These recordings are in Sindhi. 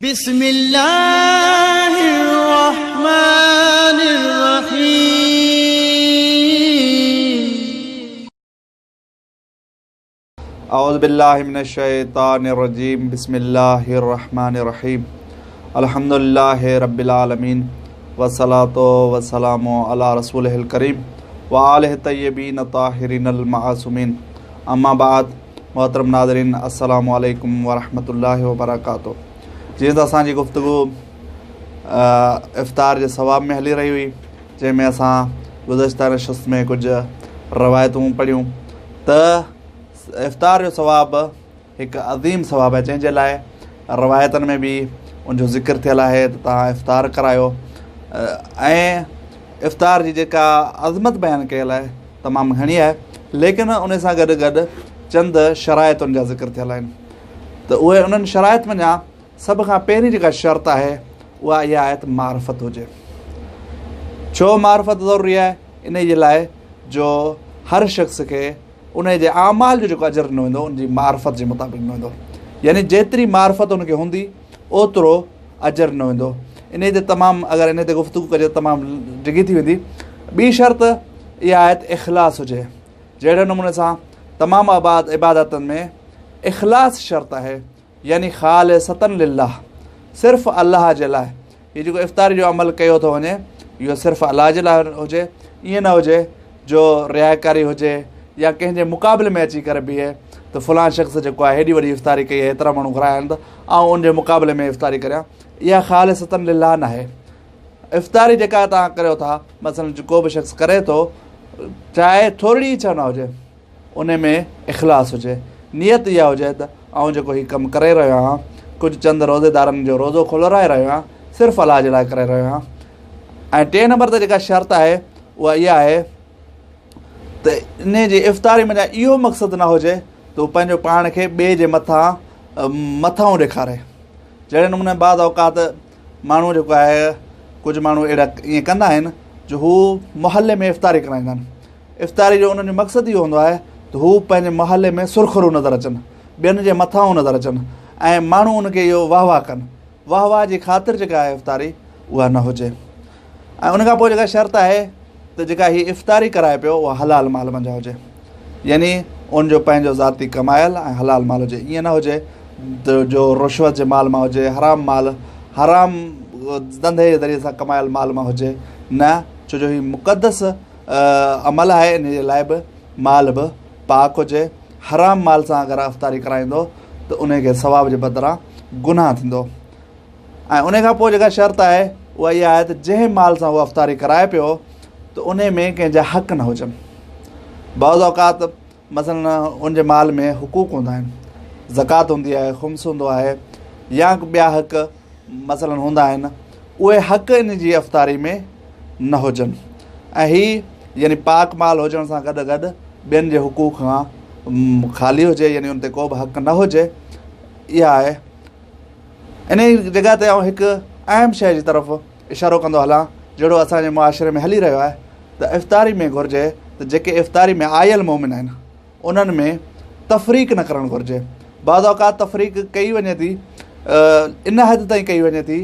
بسم الله الرحمن الرحيم. اعوذ بالله من الشيطان الرجيم بسم الله الرحمن الرحيم الحمد لله رب العالمين والصلاة والسلام على رسوله الڪريم وآله الطيبين الطاهرين المعصومين اما بعد محترم ناظرين السلام عليڪم ورحمة الله وبرڪاته جيئن ته اسان جي گفتگو افطار جي ثواب ۾ هلي رهي هئي جنهن ۾ اسان گذشته نشست ۾ ڪجهه روايتون پڙهيون ته افطار جو ثواب هڪ عظيم ثواب آهي جنهن جي لاء روايتن ۾ به ان جو ذڪر ٿيل آهي ته توهان افطار ڪرايو ۽ افطار جي جيڪا عظمت بيان ڪيل آهي تمام گهڻي آهي ليڪن ان سان گڏ گڏ چند شرائطن جا ذڪر ٿيل آهن ته اهي انهن شرائط منجهان سڀ کان پهرين جيڪا شرط آهي اها اها آهي ته معرفت هجي. ڇو معرفت ضروري آهي؟ انهي جي لاء جو هر شخص کي انهي جي اعمال جو جيڪو اجر ڏنو ويندو ان جي معرفت جي مطابق ڏنو ويندو يعني جيتري معرفت ان کي هوندي اوترو اجر ڏنو ويندو. انهي تي تمام اگر انهي تي گفتگو ڪجي ته تمام ڊگهي ٿي ويندي. ٻي شرط اها آهي ته اخلاص هجي. جهڙي نموني سان تمام عبادتن ۾ اخلاص شرط آهي يعني خالصة لله صرف الله جي لاء. هي جيڪو افطاري جو عمل ڪيو ٿو وڃي اهو صرف الله جي لاء هجي، ائين نه هجي جو رياڪاري هجي يا ڪنهن جي مقابلي ۾ اچي ڪري بيهي ته فلان شخص جيڪو آهي هيڏي وڏي افطاري ڪئي آهي هيترا ماڻهو گهرايا آهن ته آئون ان جي مقابلي ۾ افطاري ڪريان، اها خالصة لله ناهي. افطاري جيڪا توهان ڪريو ٿا مثلا ڪو به شخص ڪري ٿو چاهي ٿورڙي ئي ڇو نه هجي ان ۾ اخلاص هجي، نيت اها هجي ته آئون جيڪو هي ڪم ڪري رهيو آهيان ڪجهه چند روزيدارن جو روزو کولرائي رهيو آهيان صرف الله جي لاء ڪري رهيو آهيان. ۽ ٽئين نمبر تي جيڪا شرط آهي اها اها آهي ته ان جي افطاري منجهان اهو مقصد نه هجي ته هو پنهنجو پاڻ کي ٻئي جي مٿان مٿانهون ڏيکاري. جهڙي نموني بعض اوقات ماڻهو جيڪو آهي ڪجهه ماڻهو اهڙا ائين ڪندا آهن جو هو محلي ۾ افطاري ڪرائيندا آهن. افطاري جو انهن جو مقصد اهو هوندو آهي ته هو پنهنجي محلي ۾ سرخرو نظر اچن، ٻين جي مٿانهون نظر اچن ۽ ماڻهو ان کي اهو واهه واهه ڪن. واهه واهه جي خاطر جيڪا آهي افطاري اها نه هجي. ۽ ان کان پوء جيڪا شرط آهي ته جيڪا هي افطاري ڪرائي پيو اها حلال مال منجهان هجي يعني ان جو پنهنجو ذاتي ڪمايل ۽ حلال مال هجي ائين نه هجي ته جو رشوت جي مال مان هجي حرام مال حرام ڌنڌي جي ذريعي سان ڪمايل مال مان هجي نه ڇو جو هي مقدس عمل آهي ان جي لاء به مال به پاڪ هجي حرام مال سان اگر افطاري ڪرائيندو ته ان کي ثواب جي بدران گناهه ٿيندو. ۽ ان کان پوء جيڪا شرط آهي اها اها آهي ته جنهن مال سان هو افطاري ڪرائي پيو ته ان ۾ ڪنهن جا حق نه هجن. بعض اوقات مثلا ان جي مال ۾ حقوق هوندا آهن، زڪوات هوندي آهي، خمس هوندو آهي يا ٻيا حق مثلا هوندا آهن، اهي حق ان جي افطاري ۾ نه هجن ۽ هي يعني پاڪ مال هجڻ سان گڏ گڏ ٻين جي حقوق کان خالي هجي يعني ان تي ڪو به حق نه هجي. اها آهي. انهيء جڳهه تي آئون هڪ اهم شيء جي طرف اشارو ڪندو هلان، جهڙو اسان جي معاشري ۾ هلي رهيو آهي ته افطاري ۾ گهرجي ته جيڪي افطاري ۾ آيل مؤمن آهن، انهن ۾ تفريق نه ڪرڻ گهرجي. بعض اوقات تفريق ڪئي وڃي ٿي، ان حد تائين ڪئي وڃي ٿي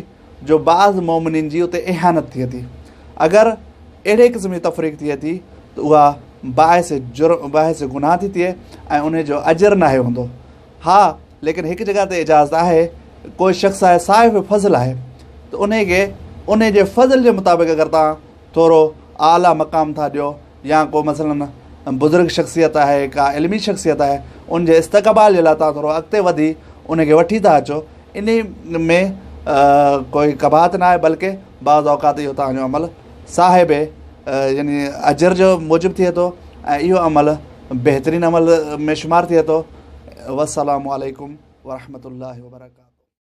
جو بعض مؤمنين جي اتي اهانت ٿئي ٿي. اگر اهڙي قسم جي تفريق ٿئي ٿي ته اها باعث جرم، باعث گناهه ٿي ٿئي ۽ انهي جو اجر ناهي هوندو. ها ليڪن هڪ جڳهه تي اجازت آهي، ڪوئي شخص آهي صاحب فضل آهي ته انهي کي انهي جي فضل جي مطابق اگر توهان ٿورو اعليٰ مقام ٿا ڏيو يا ڪو مثلا بزرگ شخصيت آهي ڪا علمي شخصيت آهي ان جي استقبال جي لاء توهان ٿورو اڳتي وڌي ان کي وٺي ٿا اچو انهي ۾ ڪوئي قباحت نه آهي بلڪه بعض اوقات اهو توهان جو عمل صاحب يعني اجر جو موجب ٿئي ٿو ۽ اهو عمل بهترين عمل ۾ شمار ٿئي ٿو. والسلام عليڪم ورحمة الله وبرڪاته.